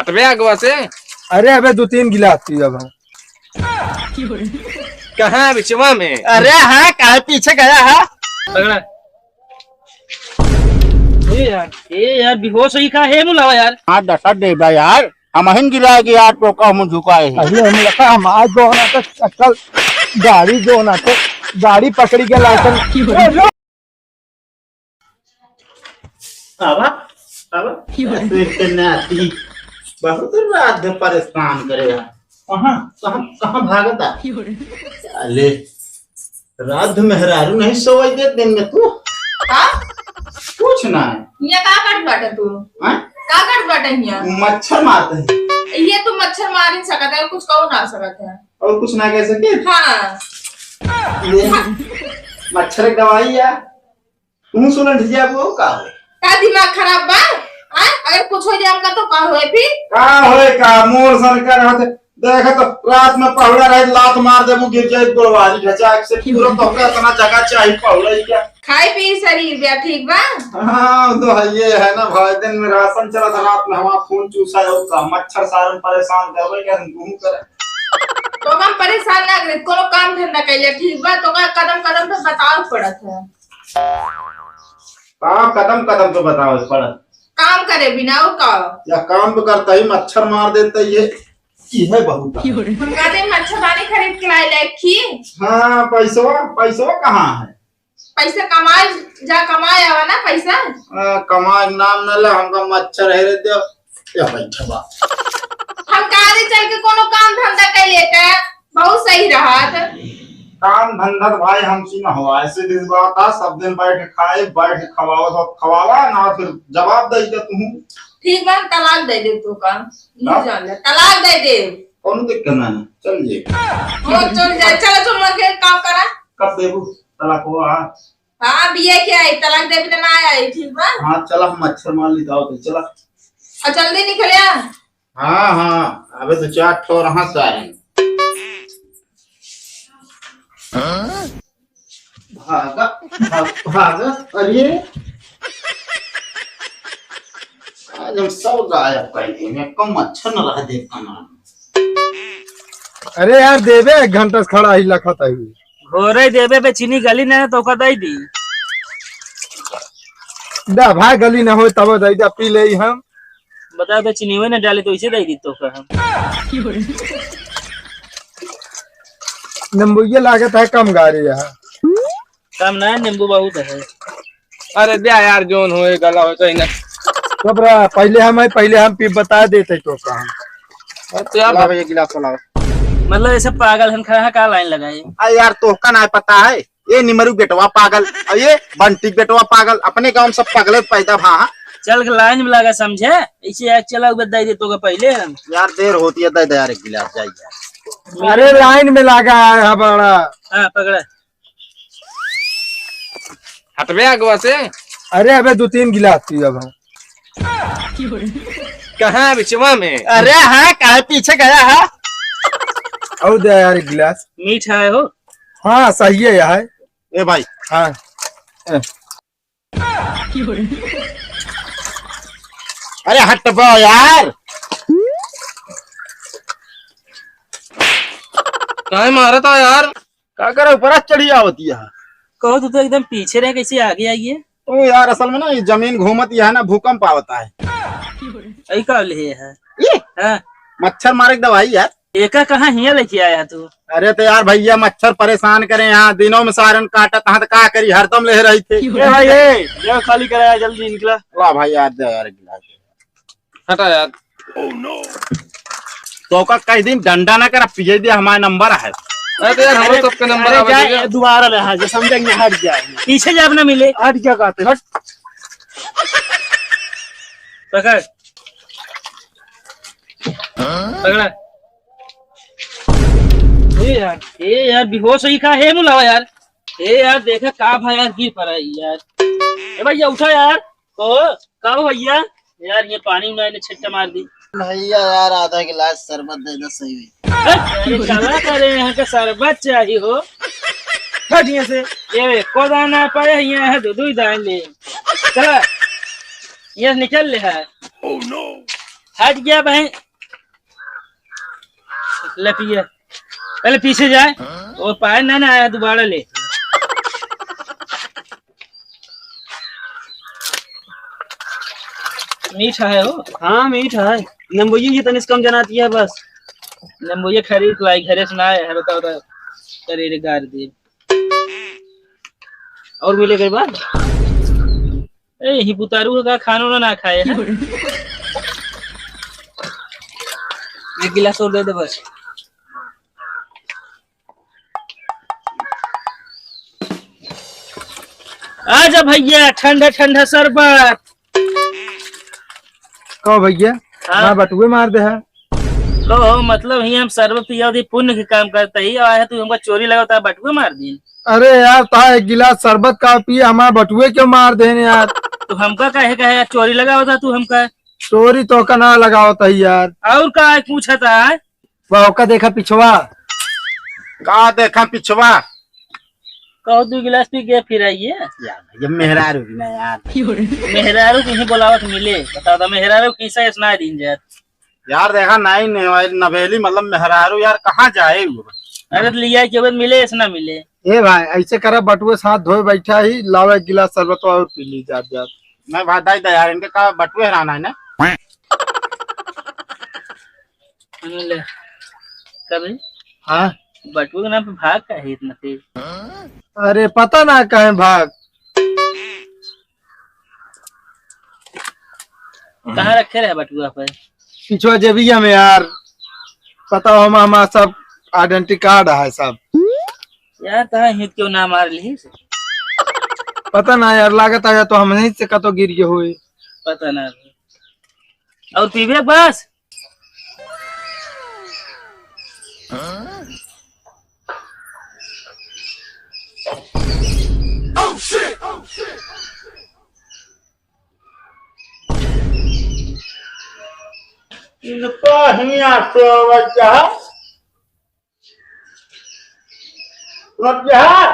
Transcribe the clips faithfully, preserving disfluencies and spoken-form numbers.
अबे अगवा से। अरे अबे दो तीन गिलास पी अब हम। कहाँ बिचवा में? अरे हाँ, कहाँ पीछे गया है? पकड़ा। ए यार, ए यार, बेहोश होई का है, बुलावा यार। हाँ, दशा देबा यार, हम हिन गिरा के यार तो का हम झुकाए हैं। अरे हम लगा हम आज दो ना तक अक्कल गाड़ी दो ना तक गाड़ी पकड़ी के लायसन। आवा, आवा। क्यों रे? तू एक नाती बहुत रात में परेशान करे यार। कहाँ, कहाँ, कहाँ भागता? क्यों रे? साले, रात में मेहरारू नहीं सोवई दे दिन में तू? हाँ? कुछ ना है। हियाँ का करत बाटे तू? हाँ? का करत बाटे हियाँ? मच्छर मारते हैं। ये तो मच्छर मार ही सकत है, कुछ कहो ना सकत है। और कुछ ना कह सके? हाँ। ले, मच्छर की दवाई है। तू सुन ढिया को का हो? का दिमाग खराब बा? हाँ? अगर कुछ हो जाए हमका तो का होए फिर? का होए का? मोर सन कर होते। देख तो रात में पहुड़ा रहे, लात मार देबू, गिर जाए गोड़वारी घचाक से। पूरा तो का इतना जगह चाहिए पहुड़ा ही क्या? खाए पी शरीर बा, ठीक बा? हाँ, तो है, ये है ना भाई, दिन में राशन चला था, रात में हमारा खून चूसा है, उसका मच्छर सारन परेशान करवे क्या हम घूम करे। तो हम परेशान ना करे, कोनो काम धंधा कैले, ठीक बा? तो का कदम कदम पे बताओ पड़त है। का कदम कदम पे बताओ पड़त? काम करे बिना वो का? या काम तो करता ही, मच्छर मार देता ही है, ये है बहुत। हम कहते हैं मच्छरदानी खरीद के लाए ले खी। हाँ, पैसवा, पैसवा कहाँ है? पैसा कमाए, जा कमाए आवा ना पैसा। आ, कमाए के नाम न ले, हमका मच्छर है रे दे। या बैठा बा। हम काले चल के कोनो काम धंधा कर लेते, बहुत सही रहत। काम धंधा तो भाई हमसे न हुआ, ऐसे दिन बात आ, सब दिन बैठ के खाए, बैठ के खवावा, सब खवावा ना, फिर जवाब दे दे तू। ठीक बा, तलाक दे दे तू का, ये हाँ? जान ले, तलाक दे दे। कौन दिक्कत ना है, चल जे। वो चल जाए, चलो चल मर के काम करा। कब देबू तलाक हुआ? हाँ, बिया के आई, तलाक देबी त ना आई, ठीक बा? हाँ, चला, हम मच्छर मार ली, आओ तो, चला। और जल्दी निकल आ। हाँ, हाँ, अबे तो चार ठो रहा सारे। भागा, भाग, भागा, अरे। आज हम सब गायब कर देंगे, कम मच्छर न रह दे कनाल में। अरे यार, देबे एक घंटा से खड़ा ही लखत है। घोरे देबे बे चीनी गली ना तो का दई दी। दा भाई गली ना होए तब दई दा पी ले हम। बता दे चीनी में ना डाले तो इसे दई दी तो का हम। नींबू ये लागत है कम गाड़ी है। कम ना है, नींबू बहुत है। अरे द्या यार, जोन होए, गला हो, चाहे ना। चुप रहा, पहले हम है, पहले हम पी बता देते तो का हम। अरे तो यार, लाओ एक गिलास लाओ। मतलब, ये सब पागल हन, खड़ा का लाइन लगाए? अरे यार, तोहका ना पता है, ये निमरू बेटवा पागल, और ये बंटी बेटवा पागल, अपने गाँव में सब पागल पैदा भा। चल के लाइन में लगा, समझे? ऐसे एक चला उबे दे दे तो का पहले हम। यार, देर होती है, दे दे यार, एक गिलास, जाइए। अरे, लाइन में लगा है बड़ा। हाँ, पकड़ा। हटबे अगवा से। अरे अबे दो तीन गिलास पी अब हम। कहाँ बिचवा में? अरे हाँ, काहे पीछे गया है? और दे यार एक गिलास। मीठ है हो? हाँ, सही है यार। ए भाई। हाँ। ए। अरे हट बा यार। काहे मारत हा यार? का करे, ऊपर चढ़ी आवत है। कहो, तू तो एकदम पीछे रहे, कैसे आगे आई है? ओ यार, असल में ना, ये जमीन घूमत है ना, भूकंप आवत है। ऐ का ले है? ये? हाँ। मच्छर मारे की दवाई यार। एका कहाँ हियाँ लेके आया तू? अरे तो यार भैया, मच्छर परेशान करे यहाँ, दिनों में सारन काटत, हाँ तो का करी, हरदम ले रही थे। ए भाई, ए, जगह खाली कराया, जल्दी निकला। ला भाई यार, दे यार एक गिलास। हटा यार। तो का कई दिन डंडा ना कर, पिए दे, हमारा नंबर है। अरे तो यार, हम अरे, सबके नंबर अरे आवे जा, दे। दोबारा ले, हाँ, जो समझेंगे, हट जाए। पीछे जा, अपना मिले। हट क्या कहते, हट। पकड़। पकड़ा। ए यार, ए यार, बेहोश होई का? हे बुलावा यार। ए यार, देखा का भा यार, गिर पड़ा है यार। ए भैया, उठा यार। ओ, का हो भैया? यार, ये पानी में मैंने छिट्टा मार दी। भैया यार, आधा गिलास शरबत दे दो, सही हुई। हट, ये चला करे, यहाँ का शरबत चाहिए हो। हट यहाँ से। ये वे, को दाना पाए, यहाँ है, दो, दो ही दान ले। चला, ये निकल ले है। हट गया भाई। ले पिए। पहले पीछे जाए। वो पाए ना, ना आया, दोबारा ले। मीठा है हो? हाँ, मीठा है। नींबू ये तनिस कम जनाती है बस। नींबू ये खरीद लाई, घरे से ना आए है, बताओ तो। करे रे गार दे। और मिले के बाद? ए, ही पुतारू का खानो ना, ना खाए है। एक गिलास और दे दे बस। आजा भैया, ठंडा ठंडा शरबत। कहो भैया, हाँ? हमार बटुए मार दे है। कहो, मतलब, ही हम शरबत पिया थी, पुण्य के काम करते ही आया है, तू हमका चोरी लगावता, बटुए मार दी। अरे यार, ता एक गिलास शरबत का पिए, हमार बटुए क्यों मार देने यार? तू हमका कहे, कहे यार, चोरी लगावता तू हमका? चोरी तो का ना लगावता ही यार। और का है, पूछता है? वह ओका देखा पिछवा। का देखा पिछवा? कहो, दो गिलास पी के फिर आइए। यार, ये मेहरारू की ना यार। मेहरारू कहीं बोलावत मिले, बताओ तो, मेहरारू कैसा ऐसा दिन जात। यार, देखा, नहीं, नहीं, भाई, नवेली, मतलब, मेहरारू, यार, कहाँ जाए वो? अरे, तो लिया के बाद मिले, ऐसा ना मिले। ए भाई, ऐसे करा, बटुए साथ धोए बैठा ही, लावा एक गिलास शरबत और पी ली जात जात। नहीं भाई, दाई दा यार, इनके का बटुए हराना है ना? ले, कभी हाँ? बटुए के नाम पे भाग का है इतना तेज? अरे, पता ना कहे भाग। कहाँ रखे रहे बटुआ पे? पिछुआ जेबिया में यार, पता हो, हमार, हमार सब आइडेंटिटी कार्ड है सब। यार, तहाँ हित क्यों ना मार ली? पता ना यार, लागत है तो हम नहीं से कतो गिर गए हुए। पता ना। और पीबे बस? इनका हियाँ सोवत है। सुनत है?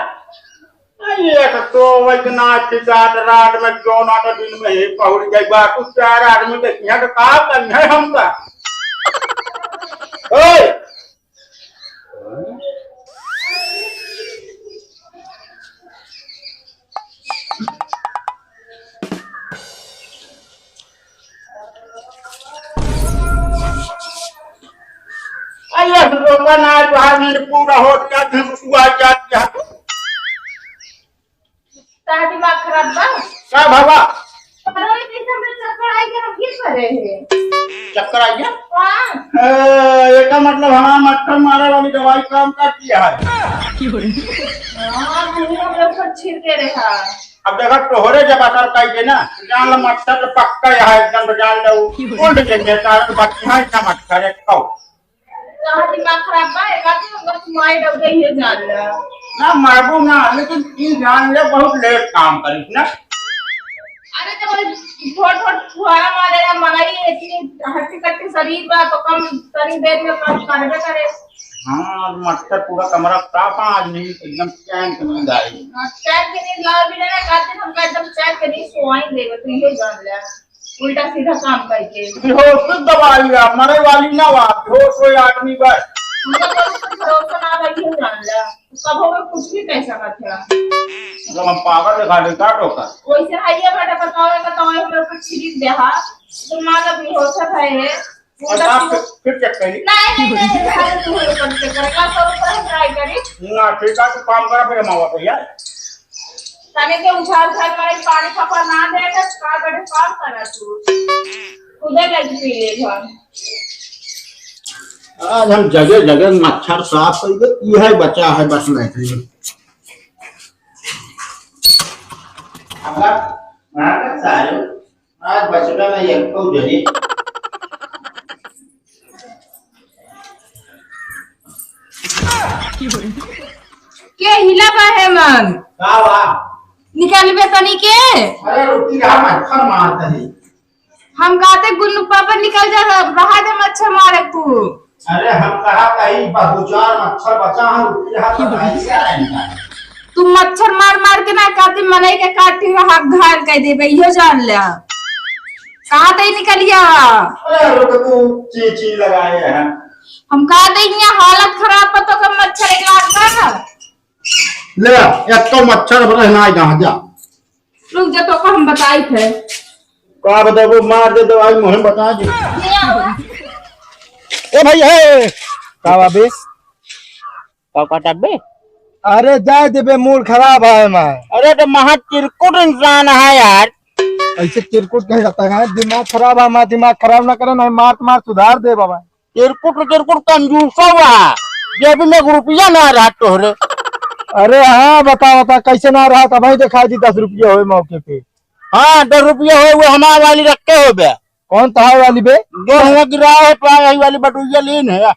अरे, एक सोवत ना की रात, रात में क्यों ना तो दिन में ही पहुँच गई बा। तू चार आदमी के यहाँ तो का करी है हमका? ओए! अरे, रोपा ना, बाहर नींद पूरा हो गया, फिर सुबह क्या किया? का दिमाग खराब बा? का बाबा? अरे, कैसे में चक्कर आई के हम गिर पड़े हैं। चक्कर आई गया? हाँ। ए, एका मतलब हमारा मच्छर मारे वाली दवाई काम कर दिया है। हाँ, मुंह में सब छील के रहा। अब देखा, तोहरे जब असर कई के ना, जान लो मच्छर तो पक्का यहाँ एकदम, तो जान लो, उड़ के बेकार, बाकी यहाँ इतना मच्छर है, खाओ। कहाँ दिमाग खराब बा? एक आदमी हमका तुम्हारी डब गई है जान ला। ना मारबो ना, लेकिन ई जान ले बहुत लेट काम करिस ना। अरे जब छोट छोट फुहारा मारे ना, मनई इतनी हट्टी कट्टी शरीर बा तो कम, तनी देर में काम करबे करे। हाँ, मच्छर पूरा कमरा साफ, आज नींद एकदम चैन की नींद आई। हाँ, चैन की नींद लावे भी ना, ना, कातिल हमका एकदम चैन की नींद सोवाई देवे, तू ये जान ले। उल्टा सीधा काम करके। बेहोश तो दवाई है, मरे वाली ना हुआ, बेहोश हुए आदमी बस। उनका तो कुछ भरोसा ना लगी हो जान ला। कब होगा कुछ भी कह सकत है। मतलब हम पागल दिखा दे का टोका? वैसे है ये बेटा बताओ, ये बताओ, ये मेरे ऊपर छिड़क दे हा। तो माँ का बेहोश है ये। और उल्टा आप सीधा फिर, फिर चेक करिए। नहीं, नहीं, नहीं, नहीं, तू ऊपर चेक कर, का करो, पर हम ट्राई करी। ना, ठीक है, तो काम करा फिर हम आवा भैया। तने के उठा उठा के पानी पकड़ ना दे, तो का बड़े काम करा तू। खुदे लग पी ले घर। आज हम जगह जगह मच्छर साफ कर दे, यह बचा है बस नहीं। अब ना, ना सारे, आज बचबे नहीं एक तो जनी। के हिला बा है मन? का बा? निकालबे तनी के? अरे रुकी रहा, मच्छर मारत है। हम कहते गुन्नू पापा निकल जा, रहा दे मच्छर मारे तू। अरे हम कहा कहीं बस दो चार मच्छर बचा है, रुकी रहा, बताइए क्या है इनका? तू मच्छर मार मार के ना कहते मनई के काटी रहा, घायल कर देबे, इहो जान ले। कहाँ तई निकलिया? अरे, रुक, तू ची ची लगाए है। हम कहा तई, यहाँ हालत खराब बा, तो कम मच्छर एक लाख बा। ले, एक तो मच्छर अब रहना है, कहाँ जा? रुक जा, तो को हम बताई थे। का बताबो, मार दे दवाई, मुँह में बता दे। ए भाई, ए, का बाबे? का कहता बे? अरे जाए देबे, मूड खराब है हमार। अरे तो महा चिरकुट इंसान है यार। ऐसे चिरकुट कहे जाता है, दिमाग खराब है हमार, दिमाग खराब ना करे, नहीं मार मार सुधार दे बाबा। चिरकुट चिरकुट कंजूसा हुआ, जेब में एक रुपया ना रहा तोहरे। अरे हाँ, बता बता कैसे ना रहा, तब ही दिखा दी दस रुपया होए मौके पे। हाँ, दस रुपया होए, वो हमार वाली रखे हो बे। कौन तहार वाली बे? जो हुआ गिरा है, तो यही वाली बटुइया लीन है।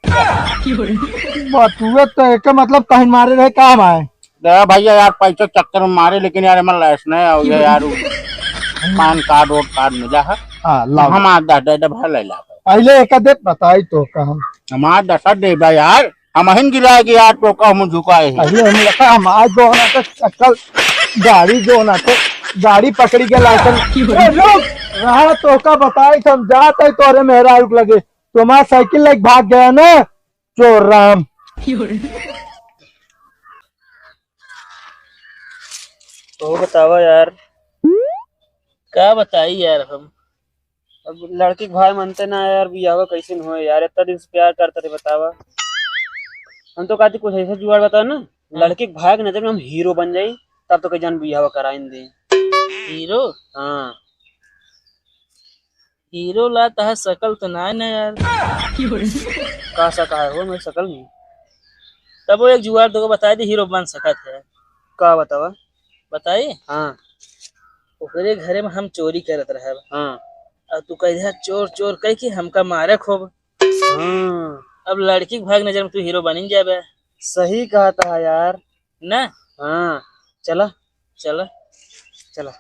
बटुए तो एक मतलब तहिन मारे रहे, काम आए। दया भैया यार, पैसे चक्कर में मारे, लेकिन यार, हमारे लाइसेंस नहीं हो गया यार, वो पैन कार्ड वोट कार्ड मिला है। हाँ, लाओ। हम आज दस दे दे भाई, ले ला। पहले एक दे बताई तो का हम। हमार दशा देबा यार, हम हिन गिरा के यार तो का हम झुकाए हैं। अरे हम लगा, हम आज दो ना तो चक्कर गाड़ी दो ना तो गाड़ी पकड़ी के लाइसेंस। ए, रुक, रहा तो का बताई, हम जात है तोरे मेहरारू के लगे, तुम्हारा साइकिल लेके भाग गया ना, चोर राम। तो बतावा यार। का बताई यार हम? अब लड़की के भाई मानते ना यार, बियाहवा कैसे न होए यार, इतना दिन से प्यार करते रहे, बतावा। हम तो कहती कुछ ऐसा जुगाड़ बताओ ना, हाँ। लड़की के भाई के नजर में हम हीरो बन जाई, तब तो कहीं जान बियाहवा कराइन दे। हीरो? हाँ। हीरो ला तहार शकल तो ना है ना यार। का शका है वो मेरे शकल में? तब वो एक जुगाड़ तो बताई दे, हीरो बन सकत है। का बतावा? बताई? हाँ। ओकरे घरे में हम चोरी करत रहब। हाँ। अब तू कह दे, "चोर, चोर," कह के हमका मारे खूब। हाँ। अब लड़की के भाग नजर में तू हीरो बनिन जाबे। सही कहता है यार। ना? हाँ। चला। चला। चला।